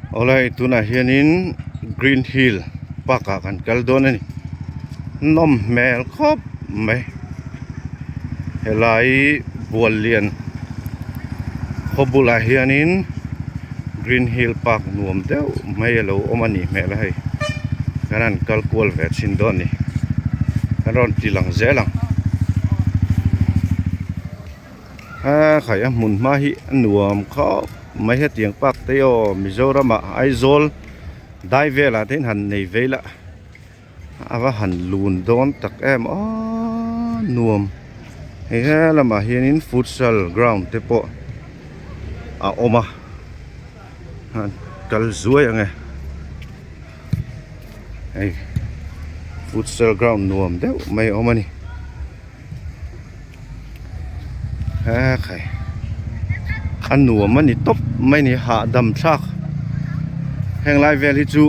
Awlai tunah hianin green hill park ah kan kal dawn a ni nawm hmel khawp mai helai bual lian khaw bulah hianin green hill park nuam deuh mai a lo awm a nih hmel a hei kan han kal kual ve chhin dawn a ni kan rawn ti lang zel ang a khai a hmun hma hi a nuam khawp mai hetiang park te aw Mizoram ah Aizawl dai velah te hian han nei vei la a va han lun dawn tak em aww nuam hei he lamah hianin futsal ground te pawh a awm a kal zuai ang e hei futsal ground nuam deuh mai a awm a ni. Hekhai a nuam a ni tawp mai a ni hahdam thlak heng lai vel hi chu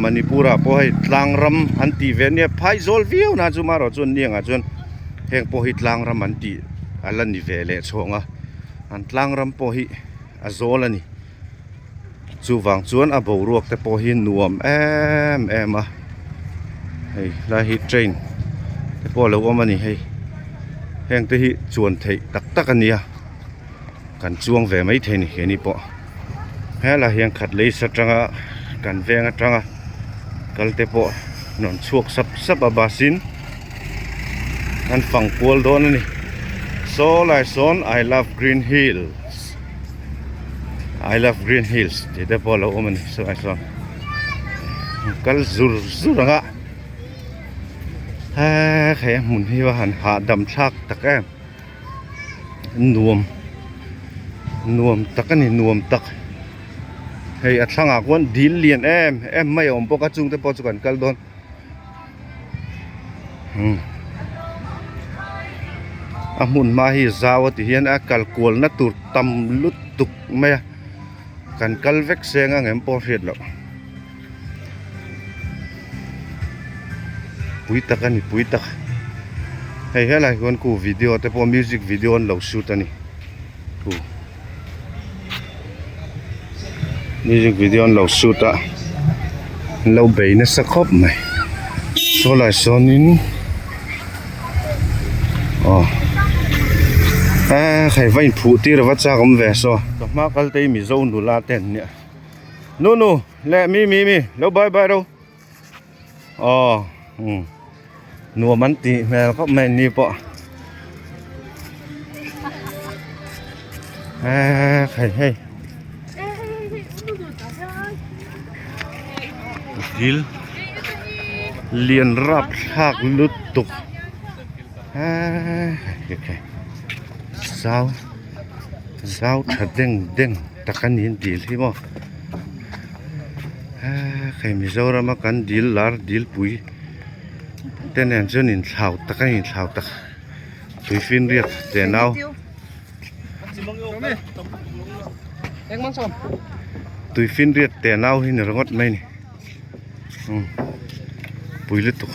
Manipur ah pawh hei tlang ram an tih ve ania phaizawl viau na chu marawh chuan ni angah chuan heng pawh hi tlang ram an tih a la ni ve leh chhawng a an tlang ram pawh hi a zawl a ni. Chuvang chuan a boruak te pawh hi nuam em em a hei lai hi train te pawh a lo awm a ni hei heng te hi chuan theih tak tak a nia kan chuang ve maithei a ni keini pawh helaiah hian khat lei atanga kan veng atanga kal te pawh rawn chhuak sap sap a bus in an fang kual dawn a ni saw lai sawn I love green hills. I love green hills tih te pawh a lo awm a ni saw sawn kal zur zur ang a he hei a hmun hi a han hahdam thlak tak em nuam nuam tak a ni nuam tak hei a thlangah khuan dil lian em em mai a awm bawk a chung te pawh chu kan kal dawn. A hmun hma hi zau a ti hian a kal kual na tur tam lutuk mai a kan kal vek seng ang em pawh a hriat loh pui tak a ni pui tak hei helai hian khu video te pawh music video an lo shoot a ni khu. Music video an lo shoot a an lo bei nasa khawp mai saw lai sawnin aw eh hei va inphuh tir a va chak awm ve saw ka hma kal te hi mizo nula te an nia nu nu leh mi mi mi lo bye bye ro aw umm nuam an tih hmel khawp mai ni pawh eee hei hei dil lian rap thlak lutuk eee hei zau zau tha deng deng tak a ni an dil hi maw. Hei Mizorama kan dil lar dilpui te nen chuan inthlau tak a inthlau tak tuifinriat te nau tuifinriat te nau hi ni ringawt mai a ni pui lutuk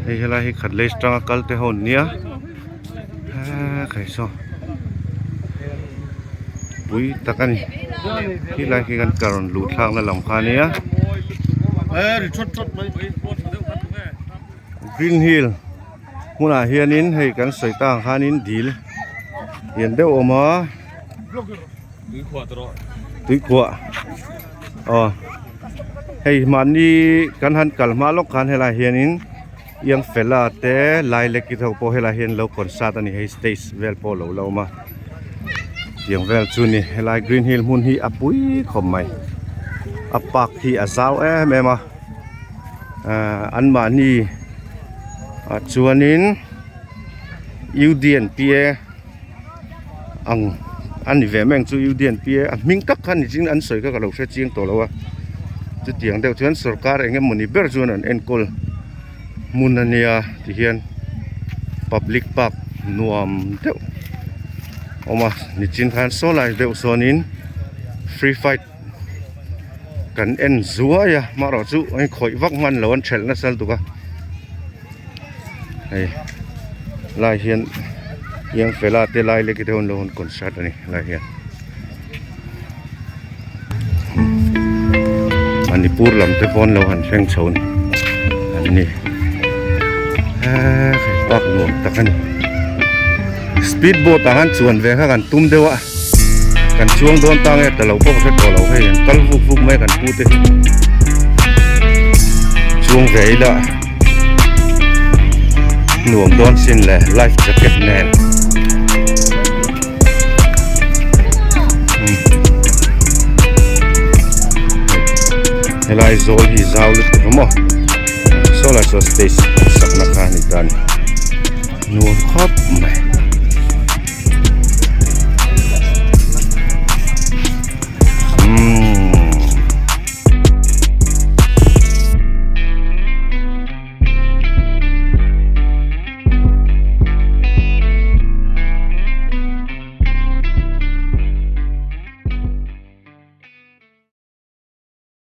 hei helai hi khat lei atanga kal te ho an nia hei saw. Pui tak a ni khilai khi kan car rawn luh thlakna lam kha a nia green hill hmunah hianin hei kan sawi tak ang khanin dil lian deuh a awm a tuikhuah aw hei mahni kan han kal hma lawk khan helaiah hianin. Iang fela te lai lek ki ho pawh helai hian lo concert a ni hei stage vel pawh lo la awm a tiang vel chu ni helai green hill hmun hi a pui khawp mai a park hi a zau em em a ahh an mahni ah chuanin U D and P A ang a ni ve mai ang chu U D and P A a hming tak kha ni chin an sawi kha ka lo hre chiang tawh lo a chutiang deuh chuan sorkar eng emawni ber chuan an enkawl hmun a nia ti hian public park nuam deuh a awm a nichin khan saw lai deuh sawnin free fight kan en zuai a amaherawh chu an khawih vak hman lo an thelh nasa lutuk a hei lai hian iang fela te lai lek te ho an lo hawn concert a ni helai hian. Manipur lam te pawn lo han thleng chho ni an ni eee hei park nuam tak a ni speed boat ah khan chuan ve kha kan tum deuh a kan chuang dawn ta nge ta lo pawh ka hre tawh lo hei an kal vuk vuk mai a kan pu te hi chuang ve ila nuam dawn sin le life jacket nen. Helai zawl hi zau lutuk a maw saw lai saw stage an sakna kha a ni ta a ni nuam khawp mai.